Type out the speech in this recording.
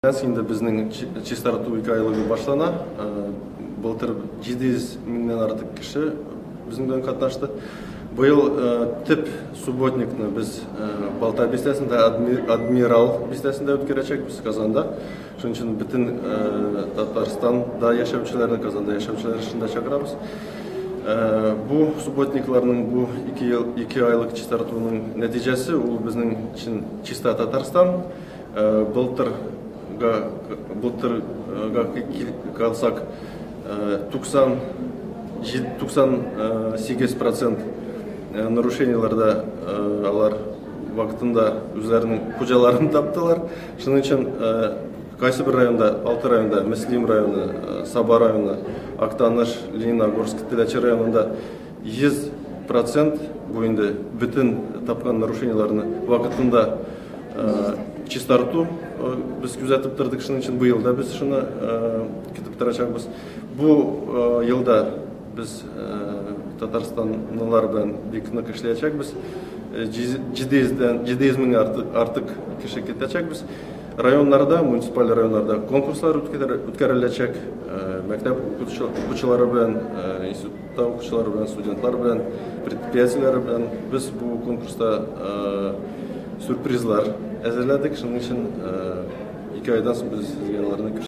Инде безнең чистарту 2 айлыгы башлана. Былтыр 700 меңнән артык кеше безнең белән катнашты. Быел төп субботникны без Балта бистәсендә, Адмирал бистәсендә үткәрәчәкбез, Казанда. Шуның өчен бөтен Татарстанда яшәүчеләрне, Казанда яшәүчеләрне шунда чакырабыз. Бу субботникларның, бу 2 айлык чистартуның нәтиҗәсе ул безнең өчен чиста Татарстан. Былтырга калсак, 98% нарушениеләрдә алар вакытында үзләренең хуҗаларын таптылар. Шуның өчен кайсы бер районда, 6 районда, Мөслим районы, Саба районы, Актаныш, Лениногорск, Теләче районында 100% бу инде бөтен тапкан нарушениеләрне вакытында чистарту без күзәтеп тордык. Шуның өчен быел да без шуны көтеп торачакбыз. Бу елда без татарстанлылар белән бик нык эшләячәкбез. 700 мең артык кеше китәчәкбез. Районнарда, муниципаль районнарда конкурслар үткәреләчәк. Мәктәп укучылары белән, институтта укучылар белән, студентлар белән, предприятиеләр белән без бу конкурста сюрпризлар әзерләдек. Шуның өчен 2 айдан соң без сезгә аларны күрсәтәбез.